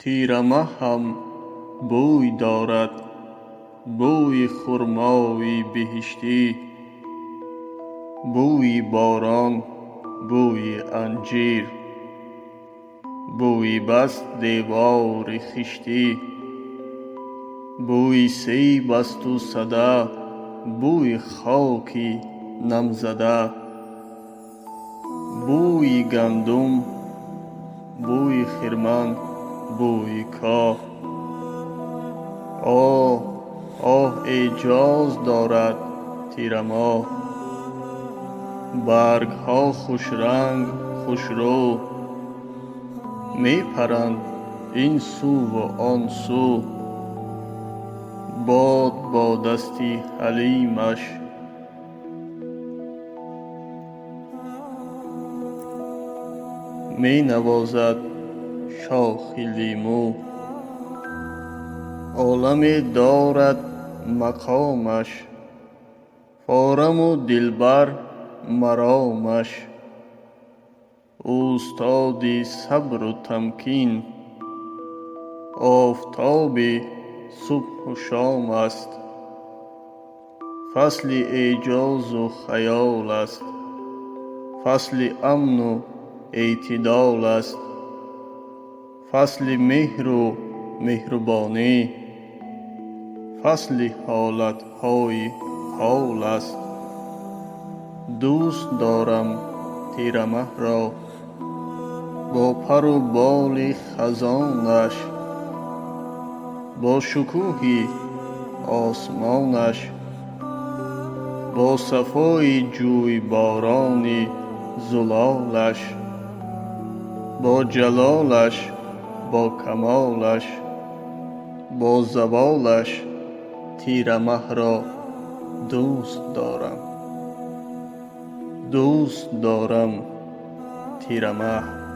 Тирамаҳ ҳам бӯй дорад, бӯи хурмои биҳиштӣ, бӯи борон, бӯи анҷир, бӯи бас девори хиштӣ, бӯи себ асту сада, бӯи хоки намзада, бӯи гандум, бӯи хирман, бӯи коҳ. Оҳ, оҳ, эъҷоз дорад тирамоҳ. Баргҳо хушранг, хушрӯ, мепаранд ин суву он сӯ. Бод бо дасти ҳалимаш менавозад шохи лимӯ. Оламе дорад мақомаш, фораму дилбар маромаш. Устоди сабру тамкин, офтоби субҳу шом аст. Фасли эъҷозу хаёл аст, фасли амну эътидол аст, фасли меҳру меҳрубонӣ, фасли ҳолатҳои ҳол аст. Дӯст дорам тирамаҳро бо пару боли хазонаш, бо шукӯҳи осмонаш, бо сафои ҷӯйборони зулолаш, бо ҷалолаш, бо камолаш, бо заволаш тирамаҳро дӯст дорам. Дӯст дорам тирамаҳ.